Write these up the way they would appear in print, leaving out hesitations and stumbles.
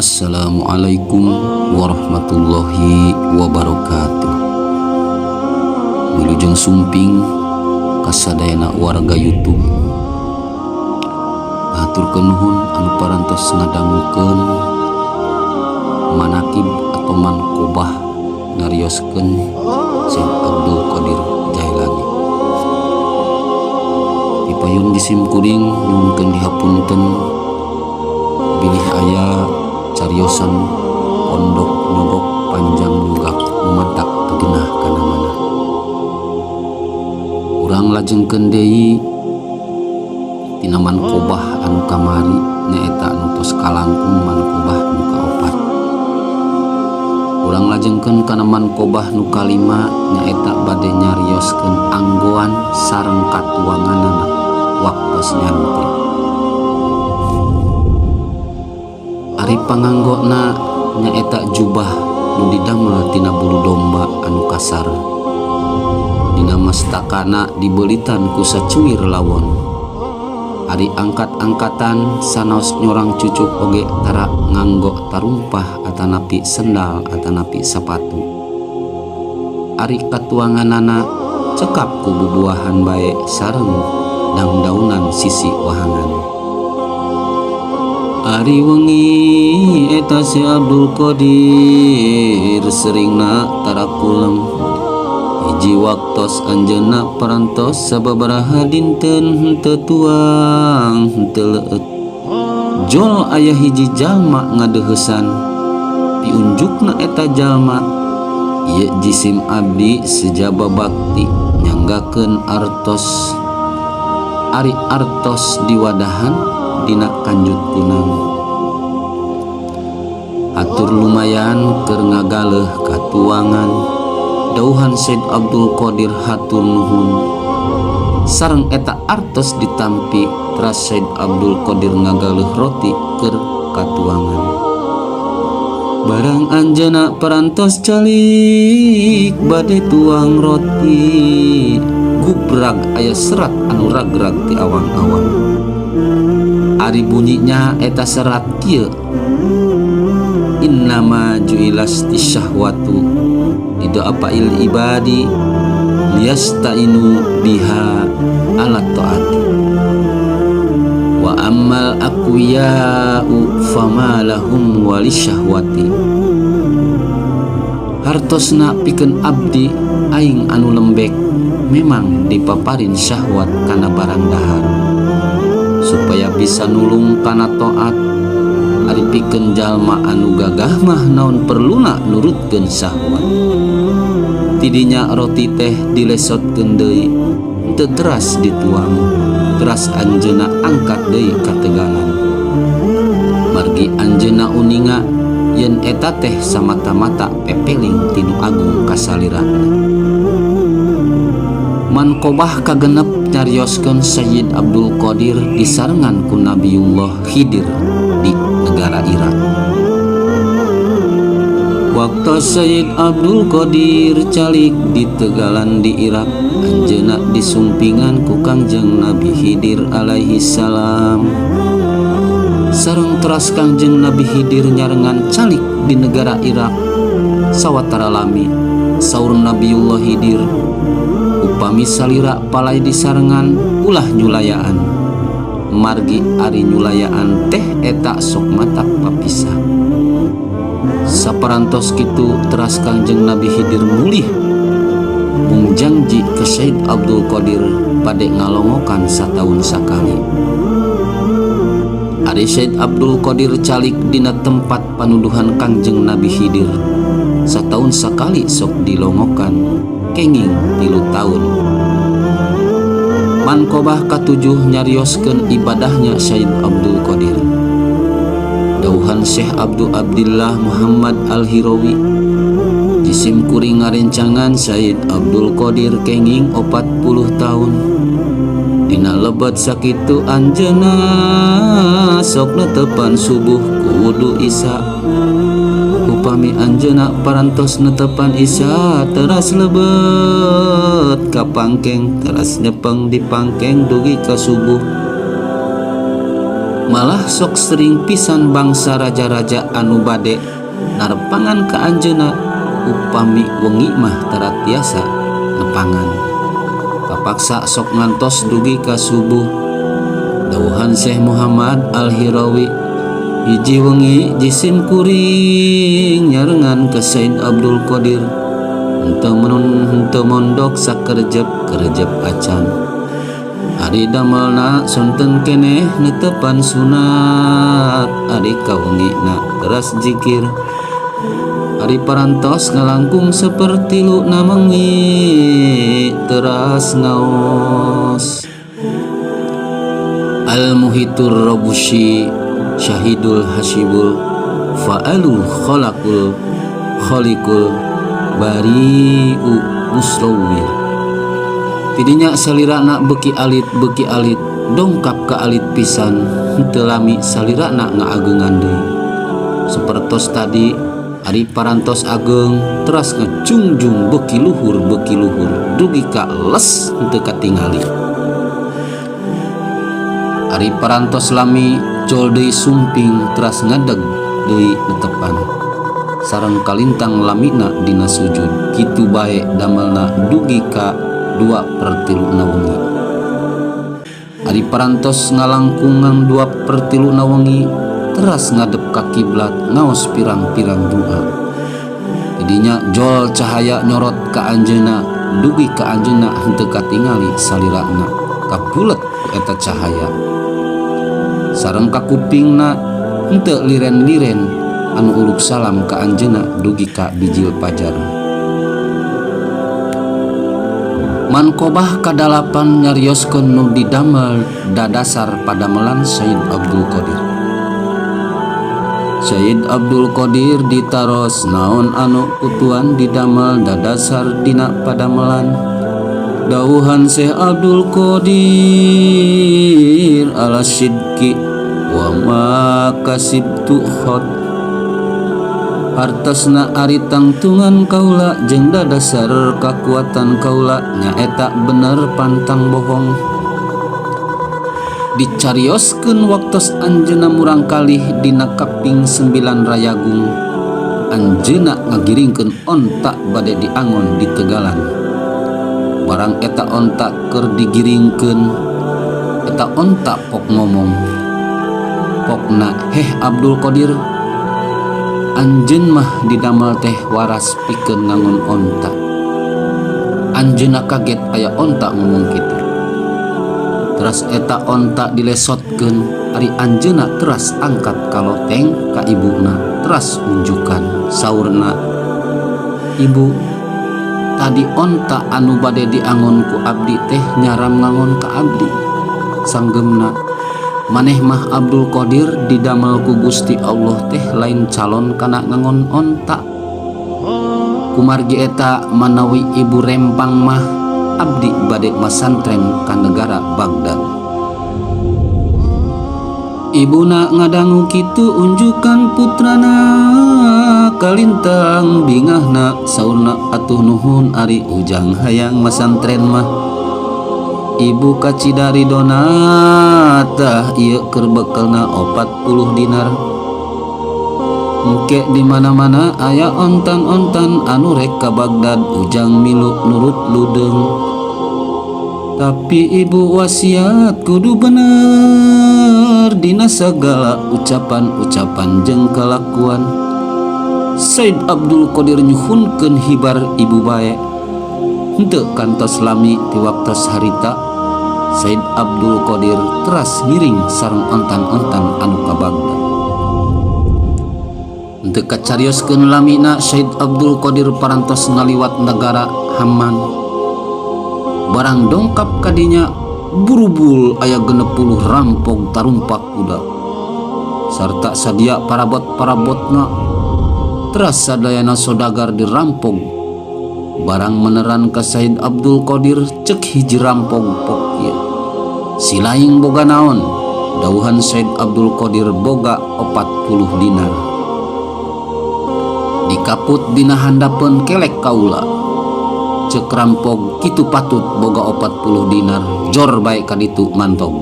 Assalamualaikum warahmatullahi wabarakatuh. Wilujeng sumping kasadayana warga YouTube. Haturkeun nuhun anu parantos ngadangukeun manakib atau manqobah nyarioskeun Syekh Abdul Qadir Jailani. Dipayun jisim kuring nyuhunkeun dihapunten bilih aya cariosan pondok nyogok panjang nyugak nu matak teu genah kana mana. Urang lajengkeun deui tina manqobah anu kamari, nyaeta anu tos kalangkung manqobah nu kaopat. Urang lajengkeun kana manqobah nu kalima, nyaeta bade nyarioskeun anggoan sareng katuanganana waktos nyantri. Ari panganggona nyaeta jubah nu didamel tina bulu domba anu kasar. Dina mastakana dibeulitan ku sacuwir lawon. Ari angkat-angkatan sanaos nyorang cucuk oge tara nganggo tarumpah atanapi sendal atanapi sapatu. Ari katuanganana cekap ku bubuahan bae sareng dangdaunan sisi wahangan. Ari wengi eta si Abdul Qadir seringna tara kulem. Hiji waktos anjeunna parantos sababaraha dinten henteu tuang henteu leueut. Jol aya hiji jalma ngadeuheusan. Piunjukna eta jalma, ieu jisim abdi sejaba bakti nyanggakeun artos. Ari artos diwadahan dina kanjut kunang. Hatur lumayan keur ngagaleuh katuangan. Dauhan Syed Abdul Qadir hatur nuhun. Sareng eta artos ditampi teras Syed Abdul Qadir ngagaleuh roti keur katuangan. Barang anjeunna parantos calik bade tuang roti, gubrag aya serat anu ragrag ti awang-awang. Ari bunyinya eta serat kieu: Innama ju'ilas syahwatu lidu'afail ibadi liyastainu biha ala taati wa ammal aqwiya'u fama lahum walisyahwati. Hartosna pikeun abdi aing anu lembek memang dipaparin syahwat kana barang dahar supaya bisa nulung kana taat. Ari pikeun jalma anu gagah mah naon perluna nurutkeun syahwat? Tidinya roti teh dilesotkeun deui, henteu teras dituang. Teras anjeunna angkat deui ka tegalan margi anjeunna uninga yen eta teh samata-mata pepeling ti Nu Agung kasalirana. Manqobah kagenep nyarioskeun Sayyid Abdul Qadir disarengan ku Nabiullah Khidir di negara Irak. Waktu Sayyid Abdul Qadir calik di tegalan di Irak, anjeunna disumpingan ku Kangjeng Nabi Khidir alaihi salam. Sareng teras Kangjeng Nabi Khidir nyarengan calik di negara Irak sawatara lami. Saur Nabiullah Khidir, upami salira palay disarengan ulah nyulayaan, margi ari nyulayaan teh eta sok matak papisah. Saparantos kitu teras Kangjeng Nabi Khidir mulih mung janji ke Syed Abdul Qadir bade ngalongokan sataun sakali. Ari Syed Abdul Qadir calik dina tempat panuduhan Kangjeng Nabi Khidir sataun sakali sok dilongokan kenging 3 tahun. Manqobah katujuh nyarioskeun ibadahnya Syed Abdul Qadir. Dauhan Syekh Abdul Abdillah Muhammad Al-Hirawi, jisim kuring ngarencangan Syed Abdul Qadir kenging 40 tahun. Dina lebat sakitu anjeunna sok netepan subuh ku wudu isya. Upami anjeunna parantos netepan isya teras lebet ka pangkeng, teras nyepeng di pangkeng dugi ka subuh. Malah sok sering pisan bangsa raja-raja anu bade narepangan ka anjeunna upami wengi mah tara tiasa nepangan. Kapaksa sok ngantos dugi ka subuh. Dawuhan Syekh Muhammad Al-Hirawi hiji wengi jisim kuring nyarengan ka Said Abdul Qadir henteu menun henteu mondok sakerjep kerjep acan. Ari damelna sonten keneh netepan sunat ari kawengina teras jikir ari parantos ngalangkung sapertilu na wengi teras ngaos. Al muhitur robusi syahidul hasibul fa'alul khalaqul khaliqul bari'u musrawwir. Tidinya salirana beuki alit dongkap ka alit pisan henteu lami salirana ngaageungan deui. Sapertos tadi ari parantos ageng teras ngajungjung beuki luhur dugi ka les henteu katingali. Ari parantos lami jol deui sumping teras ngadeg deui netepan. Sareng kalintang lamina dina sujud kitu bae damelna dugi ka 2/3 na wengi. Ari parantos ngalangkungan 2/3 na wengi teras ngadep ka kiblat ngaos pirang-pirang doa. Tidinya jol cahaya nyorot ka anjeunna dugi ka anjeunna henteu katingali salirana kabulet ku eta cahaya. Sareng ka kupingna henteu liren-liren anu uluk salam ka anjeunna dugi ka bijil pajar. Manqobah kadalapan nyarioskeun nu didamel dadasar padamelan Sayyid Abdul Qadir. Sayyid Abdul Qadir ditaros naon anu kutuan didamel dadasar dina padamelan. Dawuhan Syekh Abdul Qadir ala sidqi wa ma kasibtu khot. Hartosna ari tangtungan kaula jeung dadasar kakuatan kaula nyaeta bener pantang bohong. Dicarioskeun waktos anjeunna murangkalih dina kaping 9 Rayagung, anjeunna ngagiringkeun onta bade diangon di tegalan. Barang eta onta keur digiringkeun, eta onta pok ngomong. Pokna, heh Abdul Qadir, anjeun mah didamel teh waras pikeun ngangon onta. Anjeunna kaget aya onta ngomong kitu. Teras eta onta dilesotkeun, ari anjeunna teras angkat ka loteng ka ibuna, teras unjukan saurna, Ibu, tadi onta anu bade diangon ku abdi teh nyaram ngangon ka abdi. Sanggemna, maneh mah Abdul Qadir didamel ku Gusti Allah teh lain calon kana ngangon onta. Kumargi eta manawi ibu rempang mah abdi bade masantren ka negara Baghdad. Ibuna ngadangu kitu unjukan putrana kalintang bingahna saurna atuh nuhun ari ujang hayang masantren mah. Ibu kacida ridona tah ieu keur bekelna 40 dinar. Engke di mana-mana aya ontan-ontan anu rek ka Baghdad ujang milu nurut ludeung. Tapi ibu wasiat kudu bener dina sagala ucapan-ucapan jeung kalakuan. Said Abdul Qadir nyuhunkeun hibar ibu bae. Henteu kantos lami ti waktos harita Said Abdul Qadir teras ngiring sareng ontan-ontan anu ka Baghdad. Henteu kacarioskeun lamina Said Abdul Qadir parantos ngaliwat nagara Haman. Barang dongkap kadinya burubul aya 60 rampog tarumpak kuda sarta sadia parabot-parabotna. Teras sadayana sodagar dirampog. Barang meneran ka Said Abdul Qadir cek hiji rampog pok ieu. Silaing boga naon? Dawuhan Said Abdul Qadir boga 40 dinar. Dikaput dina handapeun kelek kaula. Cek rampog kitu patut boga 40 dinar jor bae kaditu mantog.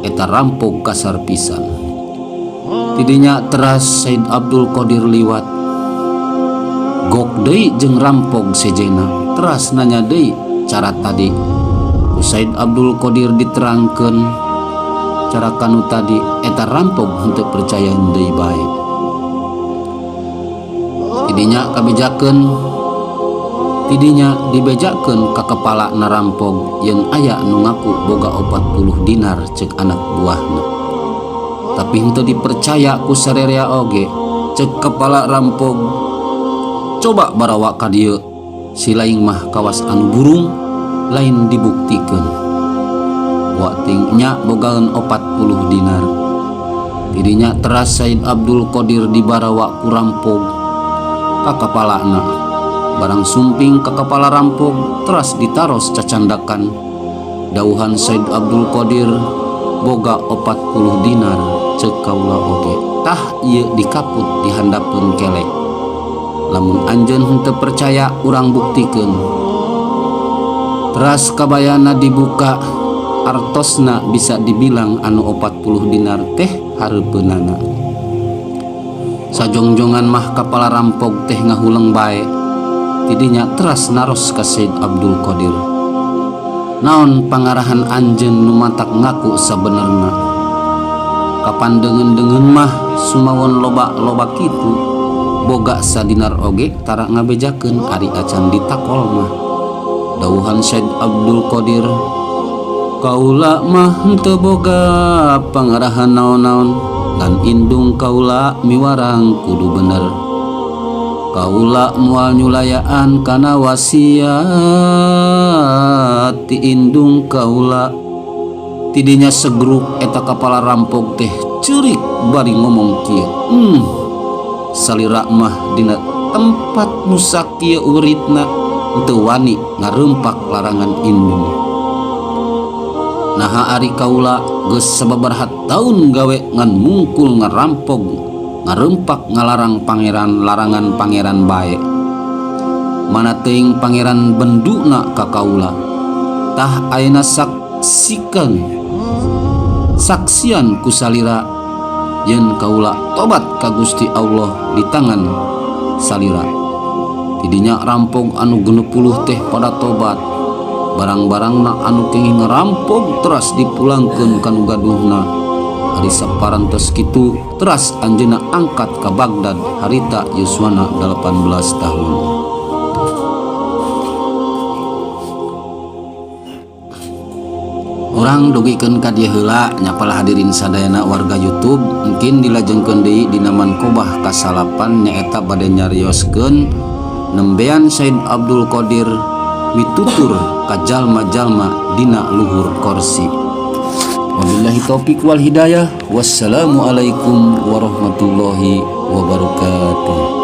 Eta rampog kasar pisan. Tidinya teras Said Abdul Qadir liwat. Gok deui jeung rampog sejena teras nanya deui cara tadi. Ku Said Abdul Qadir diterangkeun cara kanu tadi eta rampog henteu percaya deui bae. Tidinya kabejakeun tidinya dibejakeun ka kepala na rampog yen aya nu ngaku boga 40 dinar cek anak buahna. Tapi henteu dipercaya ku sarerea oge cek kepala rampog. Coba barawa ka dieu si laing mah kawas anu burung lain dibuktikeun. Wa ting nya bogaeun 40 dinar. Tidinya teras Said Abdul Qadir dibarawa ku rampog ka kapalana. Barang sumping ka kapala rampog teras ditaros cacandakan. Dauhan Said Abdul Qadir boga 40 dinar cek kaula oge. Tah ieu dikaput dihandapeun kelek. Lamun anjeun henteu percaya urang buktikeun. Teras kabayana dibuka artosna bisa dibilang anu 40 dinar teh hareupeunana. Sajongjongan mah kapala rampog teh ngahuleng bae. Tidinya teras naros ka Said Abdul Qadir. Naon pangarahan anjeun nu matak ngaku sabenerna? Kapan deungeun-deungeun mah sumawon loba-loba kitu. Boga sadinar oge tara ngabejakeun ari acan ditakol mah. Dawuhan Said Abdul Qadir, kaula mah henteu boga pangarahan naon-naon lan indung kaula miwarang kudu bener. Kaula moal nyulayaan kana wasiat ti indung kaula. Tidinya segruk eta kapala rampog teh ceurik bari ngomong kieu. Salira mah dina tempat nu sakieu uritna teu wani ngarempak larangan indung. Naha ari kaula geus sababaraha taun gawe ngan mungkul ngarampog ngarempak ngalarang pangeran larangan pangeran bae. Mana teuing pangeran benduna ka kaula. Tah ayeuna saksikan saksian ku salira yen kaula tobat ka Gusti Allah di tangan salira. Tidinya rampog anu 60 teh pada tobat. Barang-barangna anu kenging ngerampog teras dipulangkeun ka nu gaduhna. Ari saparantos kitu teras anjeunna angkat ka Baghdad harita yuswana 18 tahun. Urang dugikeun ka dieu heula nyapala hadirin sadayana warga YouTube mungkin dilajengkeun deui dina manqobah kasalapan nyaeta bade nyarioskeun nembean Said Abdul Qadir mitutur ka jalma-jalma dina luhur korsi. Wabillahi taufik wal hidayah. Wassalamualaikum warahmatullahi wabarakatuh.